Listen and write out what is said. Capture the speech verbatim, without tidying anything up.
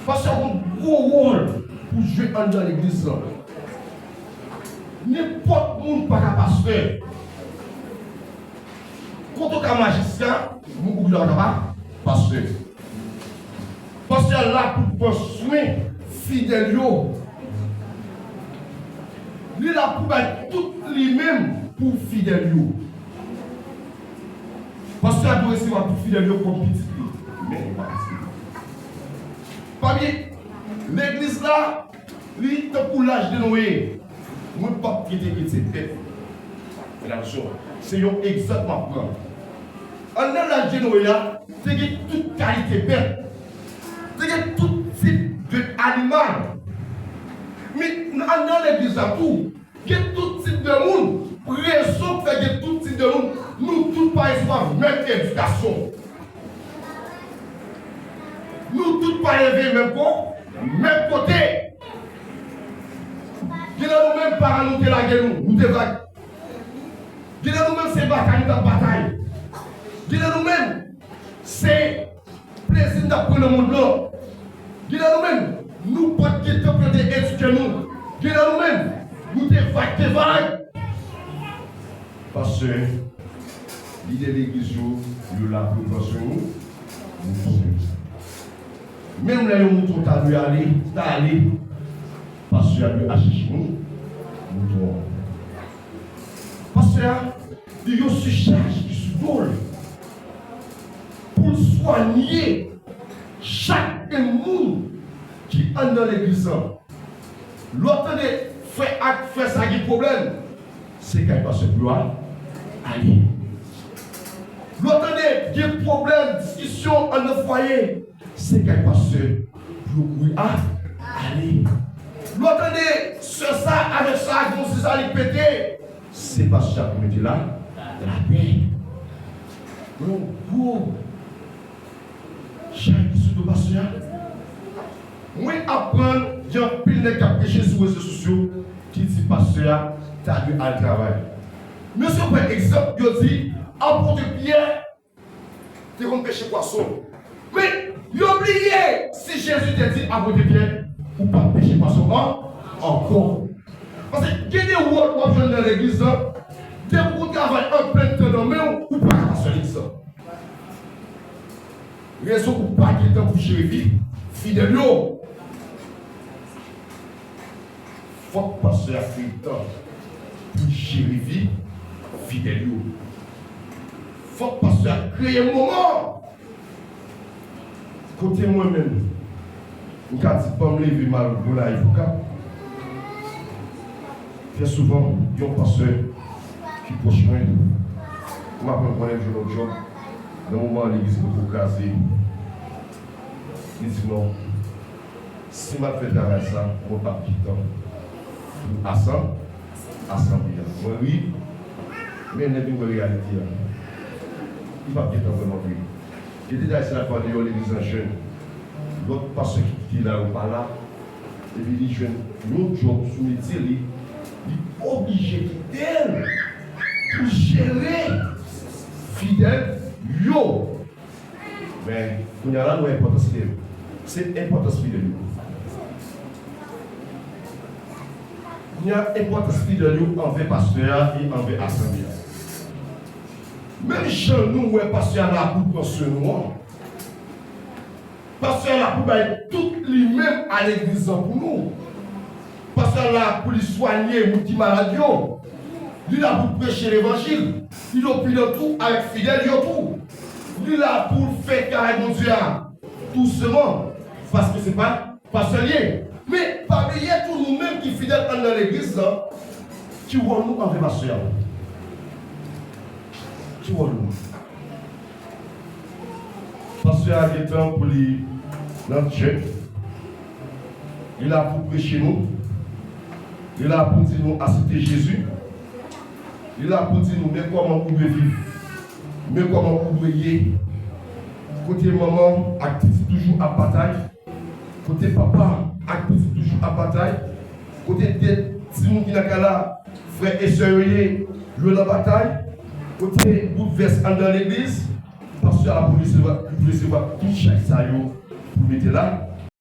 Pastè a gen yon gwo wòl pou jwe anndan legliz lan. Nenpòt moun pa ka pastè. Kote w ka majistra, moun ou la ka pa pastè. Pastè a la pou pran swen fidèl yo. Li la pou bay tout li menm pou fidèl yo. Pastè a dwe resevwa tout fidèl yo kòm pitit li. Men, li pa resevwa. Pa bliye, legliz la, li tankou laj de Noye. Mwen p ap kite kretyen pèp. Fè atansyon, se yon egzanp m ap pran. Anndan laj de Noye a, te gen tout kalite bèt. Te gen tout tip de animal. Men anndan legliz la tou, gen tout tip de moun. Rezon k fè gen tout tip de moun, nou tout pa resevwa menm edikasyon. Nou tout pa leve menm ko, menm kote. Gen nan nou menm, paran nou te lage nou, nou te vag. Gen nan nou menm, se batay nou t ap batay. Gen nan nou menm, se plezi n t ap pran nan mond lan. Gen nan nou menm, nou pa t gen tan pou yo te edike nou. Gen nan nou menm, nou te vag, te vag. Pastè, lidè legliz yo, yo la pou yo pran swen nou, nou pran swen yo. Menm lè yon mouton ta dwe ale, ta ale, pastè a dwe al chèche nou, mouton an. Pastè a, li yon sichaj ki sou do l pou l swanye chak grenn moun ki anndan legliz lan. Lè w tande frè ak frè sa gen pwoblèm, se kay pastè pou yo al-, ale. Lè w tande gen pwoblèm, diskisyon anndan fwaye, se kay pastè pou yo kouri a-, ale. Lè w tande sè sa avèk sa gen yon zizani pete, se pastè a pou mete la, lapè. Yon gwo chay ki sou do pastè a. Mwen aprann gen anpil nèg k ap preche sou rezo sosyo ki di pastè a ta dwe al travay. Men si w pran egzanp, yo di apot Pyè te konn peche pwason. Men yo bliye si Jezi te di apot Pyè, ou p ap peche pwason an-, ankò. Paske gen de wòl w ap jwenn nan legliz lan, depi w travay an plen tan nan men w, ou pa ka pase legliz lan. Rezon ou pa gen tan pou jere vi fidèl yo. Fòk pastè a kreye tan pou jere vi fidèl yo. Fòk pastè a kreye moman kote mwen menm, m ka di, ban m leve m al Gonayiv, Okap. Trè souvan, yon pastè ki pwòch mwen, m aprann konnen l jwenn yon djòb. Nan moman an, legliz poko kraze. Li di, non, si m ap fè travay sa, mwen p ap gen tan pou asanm-, asanble a. Mwen ri, men lè vin wè reyalite a, li p ap gen tan vrèman vre. Gen de detay sa k ap fè deyò legliz lan jwenn lòt pastè ki kite la, yo pa la, epi li jwenn yon djòb sou metye li, li oblije kite l pou jere fidèl yo. Men, kounye a la, nou wè enpòtans fidèl yo. Se enpòtans fidèl yo. Kounye a, enpòtans fidèl yo anvè pastè a e anvè asanble a. Menm jan nou wè pastè a la pou l pran swen nou an, pastè a la pou bay tout li menm a legliz lan pou nou. Pastè a la pou li swanye moun ki malad yo. Li la pou l preche levanjil. Li opinan tou avèk fidèl yo tou. Li la pou l fè kay Bondye a dousman, paske se pa pastè l ye. Men, pa bliye tou, nou menm ki fidèl anndan legliz lan, ki wòl nou anvè pastè a? Ki wòl nou? Pastè a gen tan pou li nan tchèk. Li la pou preche nou. Li la pou di nou aksepte Jezi. Li la pou di nou, men kòman ou dwe viv. Men kòman ou dwe ye. Kote manman ak pitit toujou ap batay. Kote papa ak pitit toujou ap batay. Kote de timoun ki nan kay la, frè e sè yo ye, yo nan batay. Kote bout vès anndan legliz, pastè a pou resevwa, pou resevwa tout chay sa yo pou mete la.